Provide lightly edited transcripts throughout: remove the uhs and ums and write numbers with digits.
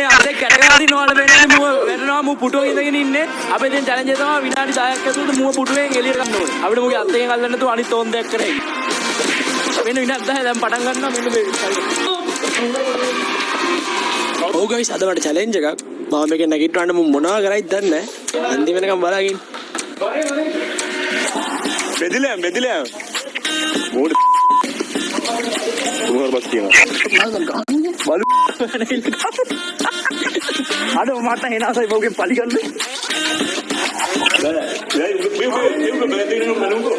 මේ අතේ කැට ගහලා දින ඔයාලා වෙන්නේ මුව වැටෙනවා. මූ පුටුවක ඉඳගෙන ඉන්නේ. අපේ තියෙන චැලෙන්ජ් එක තමයි විනාඩි 10ක් ඇතුළත මුව පුටුවෙන් එළියට ගන්න ඕනේ. අපිට මුගේ අත් එකෙන් අල්ලන්න නැතුව අනිත් ඕන් දෙයක් කරේ. මෙන්න විනාඩි 10 දැන් පටන් ගන්නවා මෙන්න මේ. ඔව් ගයිස්, අද මට චැලෙන්ජ් එකක්. මම මේකෙන් නැගිටවන්න මුන් මොනවා කරයිද දන්නේ නැහැ. අන්තිම වෙනකම් බලාගෙන. බෙදිලා යන්, බෙදිලා යන්. මෝඩ තුන්වර බස් කියනවා. බලු අද මට එනාසයි බෝගෙන් පලි ගන්න. බෑ. මේ මේ මේ මේ බෑ බලමුකෝ.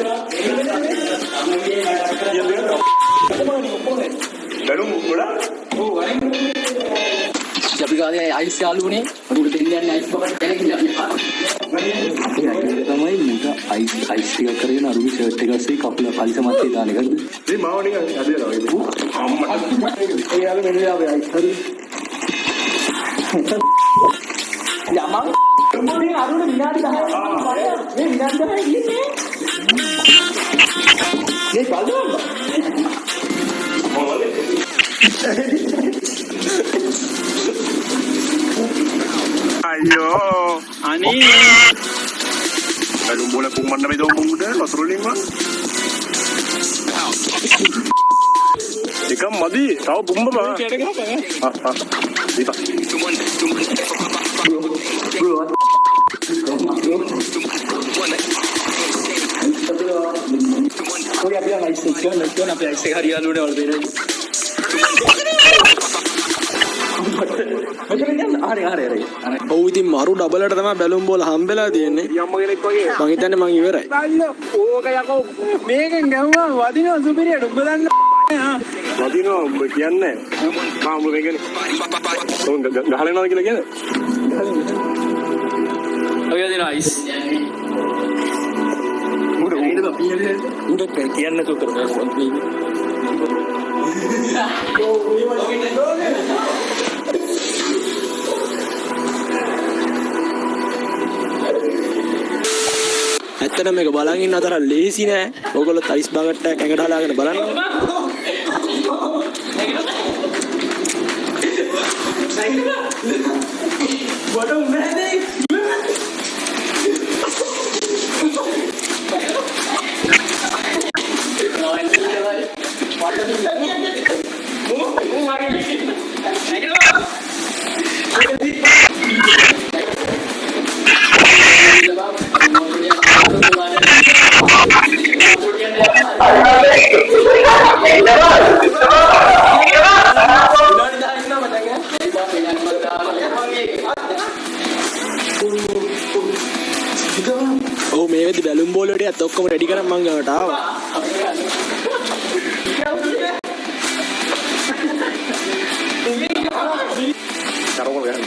බැලුම් ගොඩක්. අපි ගාවේ අයිස් යාළුවනේ අපිට දෙන්න යන්නේ අයිස් බකට් එකකින් අපි. අපේ අයියා තමයි මුට අයිස් අයිස් ටිකක් කරගෙන අරුගේ ෂර්ට් එක අස්සේ කකුල කලිසම අත්තේ දාන එකද? මේ මාව නිකන් ඇදලා වගේ. අම්මට. ඒ යාළු මෙන්න ආවේ අයිස් හරි. යමන් මේ අරුණ විනාඩි 10ක් මේ විනාඩි 10 ඉන්නේ. මේ බලන්න. අයියෝ. අනේ බැලුම් බෝල පුම්බන්න මේ දෝ මුංගුට වතුර වලින්ම. එකම් මදි. තව පුම්බ බා. කැට ගහපන්. ආ ආ. දීපන්. බ්‍රෝ, ඔය අපි අයිස් එක ගන්න ගන්න අපේ අයිස් එක හරි යාළුවනේ වල දෙන්නේ. මෙතන යන්න හරි හරි හරි. ඔව්, ඉතින් මරු ඩබලට තමයි බැලුම් බෝල හම්බෙලා තියෙන්නේ. අම්ම කෙනෙක් වගේ. මං හිතන්නේ මං ඉවරයි. ඕක යකෝ මේකෙන් ගැහුවා වදිනවා සුපිරියට උඹ දන්න. වදිනවා උඹ කියන්නේ. මා උඹ මේ කියන්නේ. උන් ගහලා යනවාද කියලා කියන්නේ. ඔය දෙන අයිස්. මුඩ උඹ කියන්න නැතුව කරපන්. ඇත්තටම මේක බලන් ඉන්න අතර ලේසි නෑ. ඔයගොල්ලොත් අයිස් බකට් එකක් ඇඟට හලාගෙන බලන්න. බඩ උන්නේ. විනාඩි 10 ඉන්නවා මචං ඈ. ඔව්, මේ වෙද්දි බැලුම් බෝල ටිකත් ඔක්කොම රෙඩි කරන් මං ගාවට ආවා. කරකවල ගහන්න.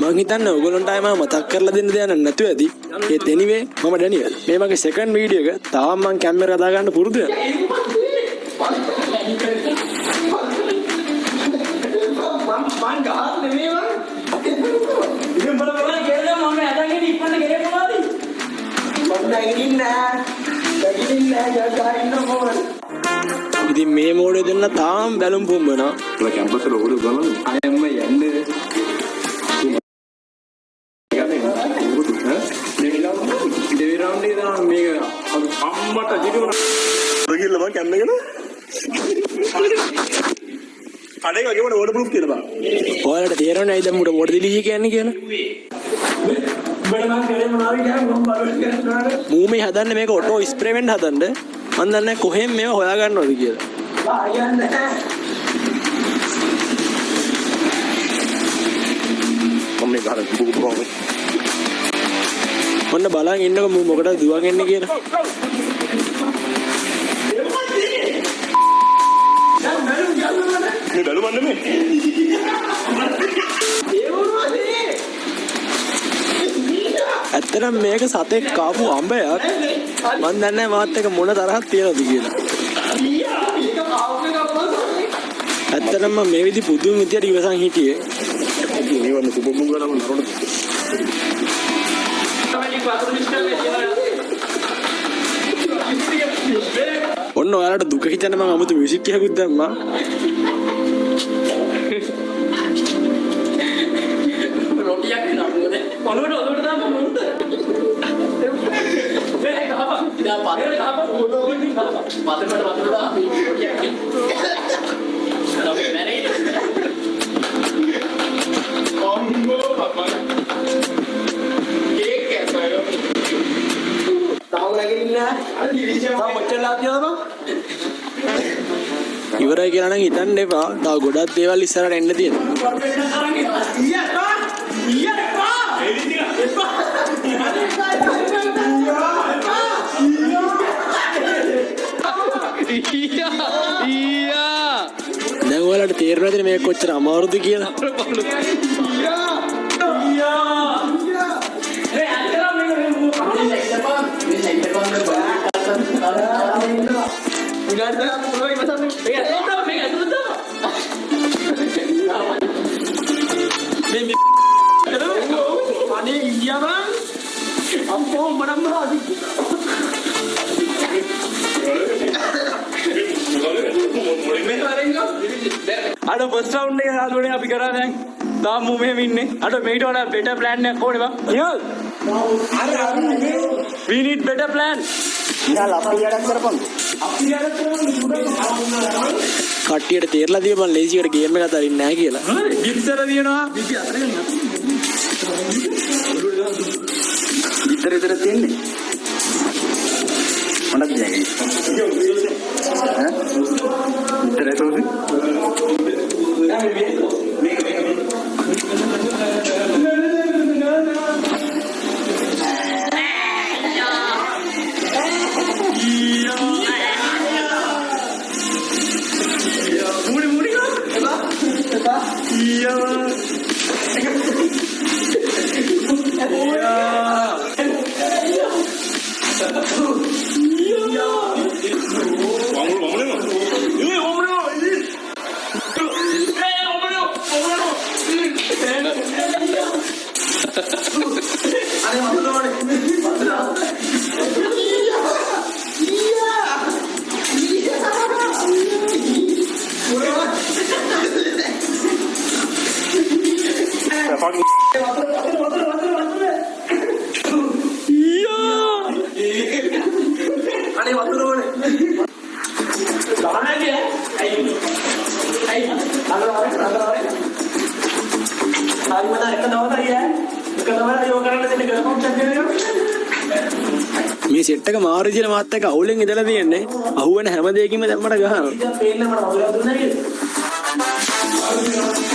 මං හිතන්නේ ඔයගොල්ලන්ට ආයෙ මම මතක් කරලා දෙන්න දෙයක් නම් නැතුව ඇති. ඒත් එනිවේ, මම ඩැනියල්. මේ මගේ සෙකන්ඩ් වීඩියෝ එක. තාම මං කැමරා හදා ගන්න පුරුදු වෙනවා. මං ගහන්න නෙමෙයි මං. ඉතින් බල බල කියලා මම ඇදගෙන ඉක්මනට ගෙරේ මොනවද? මං නැගිටින්නේ නෑ. නැගිටින්නේ නෑ ගහ ඉන්න කොහොමද? ඉතින් මේ මෝඩයෝ දෙන්න තාම බැලුම් පුම්බනවා. ඔයාලා කැම්පස් වල ඔයගොල්ලෝ උගන්වන්නේ. අයම්ම යන්න. දෙවි රවුන්ඩ් එකේ තමයි මේක. අම්මට ජීවිතේ ගිහිල්ලා මං කැම් එකන අඩේ වගේ මට වෝටර් ප්‍රූෆ් කියලා බා. ඔයාලට තේරෙන්නේ ඇයි දැන් මුට මොඩ දිලිහි කියන්නේ කියලා? උඹට මං කරේ මොනවද කියලා මං බලන්න කරනවා. මූ මේ හදන්නේ මේක ඔටෝ ස්ප්‍රේ වෙන්න හදන්න. මං දන්නේ නැහැ කොහෙන් මේවා හොයා ගන්නවද කියලා. හරියන්නේ නැහැ. මම මේ ගහන බුබු කොහොමද? ඔන්න බලන් ඉන්නකො මූ මොකටද දුවන් එන්නේ කියලා. දැන් බැලුම් ගන්න. මේ බැලුමක් නෙමෙයි. ඒ මොනවද? ඇත්තටම මේක සතෙක් කාපු අඹයක්. මං දන්නේ නැහැ මාත් එක්ක මොන තරහක් තියනවද කියලා. ඇත්තටම මම මේ විදි පුදුම විදියට ඉවසන් හිටියේ. මේ වන්න කුඹ මුංග ගාලා නරොඩ. ඔන්න ඔයාලට දුක හිතෙන මං අමුතු මියුසික් එකකුත් දැම්මා. රොටියක් වෙනවා මොකද? ඔළුවට ඔළුවට දාන්න මොකද? මේ ගහපන්. ඉතින් පතර ගහපන්. පතරට පතර දාන්න රොටියක්. අපි මැරෙයි. අම්මෝ අප්පා. කේක් කෑවා. තාම නැගිටින්න අර තව කොච්චර ලා තියනවද බං? ඉවරයි කියලා නම් හිතන්න එපා. තව ගොඩක් දේවල් ඉස්සරහට එන්න තියෙනවා. දැන් ඔයාලට තේරෙනවද ඇතිනේ මේක කොච්චර අමාරුද කියලා? විනාඩි 10ක් පුළුවන් ඉවසන්න. මේක ඇතුළට දාන්න, මේක ඇතුළට දාන්න. මේ මේ අනේ ඊයා බං. අම්මෝ මනම් මහා අර ෆස්ට් රවුන්ඩ් එක යාළුවනේ අපි කරා දැන්. තාම මු මෙහෙම ඉන්නේ. අර මේකට වඩා බෙටර් ප්ලෑන් එකක් ඕනේ බං. Nihal. We need better plan. කට්ටියට තේරලා තියෙනවා මං ලේසියට ගේම් එක අතරින්නේ නැහැ කියලා. හරි. ගිත්තර තියෙනවා. විතර විතර තියෙන්නේ. මටත් දෙයයි. ඈ? විතරයි සෝසි? මුනි මුනි ඊයා. වමුණු වමුණු. ඒ වමුණු. ඒ ඔමනෝ ඔමනෝ. අනේ වතුර ඕනේ. වතුර. අනේ වතුර ඕනේ. ගහන්නේ ඇයි? ඇයි? අර අර අර අර. හරි මම එක දවසයි ඈ. එක දවසයි යෝ කරන්න දෙන්නේ ග්‍රවුන්ඩ් චැම්පියන් එක. මේ සෙට් එක මාරු විදියට මාත් එක්ක අවුලෙන් ඉඳලා තියෙන්නේ. අහුවෙන හැම දෙයකින්ම දැන් මට ගහනවා. පේන්න මට වතුර දුන්නා කියලා.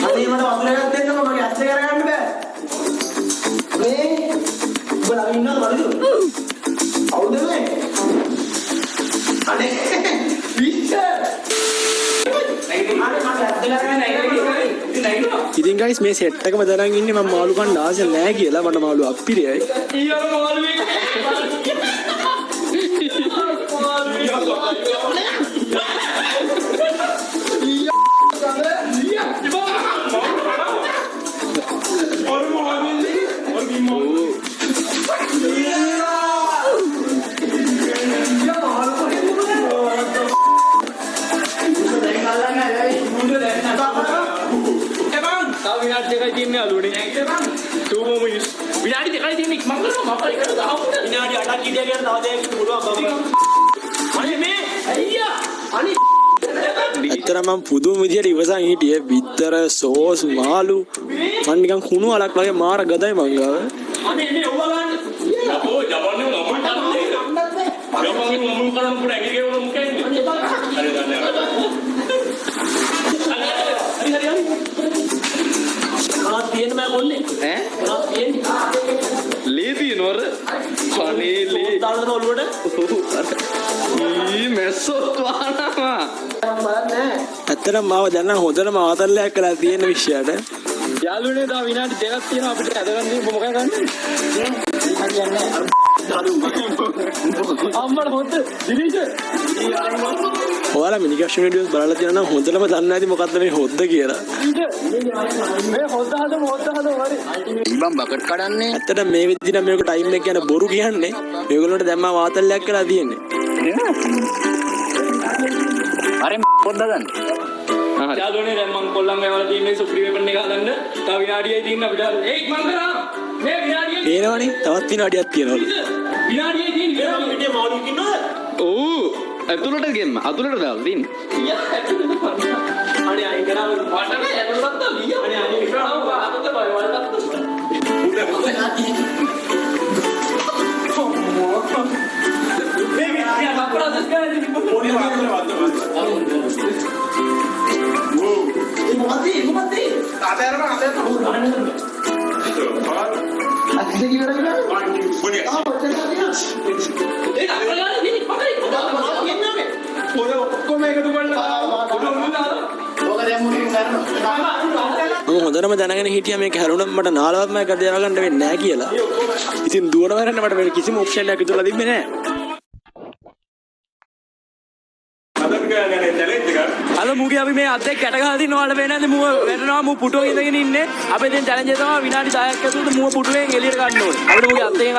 අනේ මට වතුර එකක් දෙන්නකෝ මගේ ඇස් දෙක අරගන්න බෑ. මේ උඹ ළඟ ඉන්නවද මරිදු? කවුද මේ? අනේ පිච්චර්. අනේ මට ඇස් දෙක අරගන්න ඉතින් ගයිස් මේ සෙට් එකම දැනන් ඉන්නේ මම මාළු කන්න ආස නෑ කියලා. මට මාළු අප්පිරියයි. ඊයා මාළුවෙක්. තව විනාඩි දෙකයි තියෙන්නේ යාළුවනේ. 2 more minutes. විනාඩි දෙකයි තියෙන්නේ ඉක්මන් කරමු. මම එකට ගහමු. විනාඩි 8ක් හිටියා කියලා තව දෙයක් පුළුවන් බබා. අනේ මේ අයියා අනේ ඇත්තටම මම පුදුම විදියට ඉවසන් හිටියේ. බිත්තර සෝස් මාළු මං නිකන් කුණු අලක් වගේ මාර ගදයි මං ගාව. අනේ මේ ඔබ ගන්න. ඔව් ජපානයේ උන් අමුල් කරන්නේ. ජපානයේ උන් අමුල් කරන පුර ඇඟි ගෙවන මොකෙන්ද? හරි දන්නේ නැහැ. හරි හරි හරි. මොනවද තියෙන්නේ මම කොල්ලේ? ඈ? මොනවද තියෙන්නේ? ලේ තියෙනවර? අනේ ලේ. සෝස් දාලා දෙන ඔළුවට. ඊ මැස්සොත් වහනවා. ඇත්තටම මාව දැන් නම් හොඳටම ආතල්ලයක් කරලා තියෙන විශ්යයට. යාළුවනේ තව විනාඩි දෙකක් තියෙනවා අපිට ඇදගන්න තියෙන මොකක් ගන්නද? අම්මට හොද්ද දිනේෂ්. ඔයාලා මිනිකෂන් වීඩියෝස් බලලා තියෙනවා නම් හොඳටම දන්නවා ඇති මොකද්ද මේ හොද්ද කියලා. මේ හොද්ද හදමු හොද්ද හදමු හරි. ඉබම් බකට් කඩන්නේ. ඇත්තටම මේ විදිහට මේක ටයිම් එක ගැන බොරු කියන්නේ. මේගොල්ලන්ට දැන් මම ආතල්ලයක් කරලා තියෙන්නේ. අර පොද්ද ගන්න. යාළුවනේ, දැන් මං කොල්ලන් ඇවලා තියෙන්නේ සුපිරි වෙපන් එක හදන්න. තව විනාඩියයි තියෙන්නේ අපිට. ඒ ඉක්මන් කරා. මේ විනාඩියයි. පේනවනේ, තවත් විනාඩියක් තියෙනවලු. විනාඩියයි තියෙන්නේ. හිටියේ මාළුවෙක් ඉන්නවද? ඔව්, ඇතුළට ගෙම්ම ඇතුළට දාලා තියෙන්නේ. අනේ අයින් කරා මට නෑ ඇතුළට විය. අනේ අනේ කරා අතට බය වලට. මේ විනාඩිය අපරාධ කරන්නේ. පොඩි වතුර වතුර. මොකද්ද මොකද්ද? අතෑරම අතෑරම. පොඩි ඒ අපරාධ දෙන්නේ පකරි. පොර ඔක්කොම එකතු කරලා උඩ උඩ දාලා. මම හොඳටම දැනගෙන හිටියා මේක හැරුණොත් මට නාලවත් මම ගද යවගන්න වෙන්නේ නැහැ කියලා. ඉතින් දුවන වැරන්න මට වෙන කිසිම ඔප්ෂන් එකක් ඉතුරුලා තිබ්බේ නැහැ. අදත් කරන්නේ චැලෙන්ජ් එක. අර මුගේ අපි මේ අත් දෙක ගැට ගහලා තිනවා. ඔයාලා පේන්නේ නැද්ද? මුව වැටෙනවා. මු පුටුවක ඉඳගෙන ඉන්නේ. අපේ දැන් චැලෙන්ජ් එක තමයි විනාඩි 10ක් ඇතුළත මුව පුටුවෙන් එළියට ගන්න ඕනේ. අපිට මුගේ අත් දෙකෙන්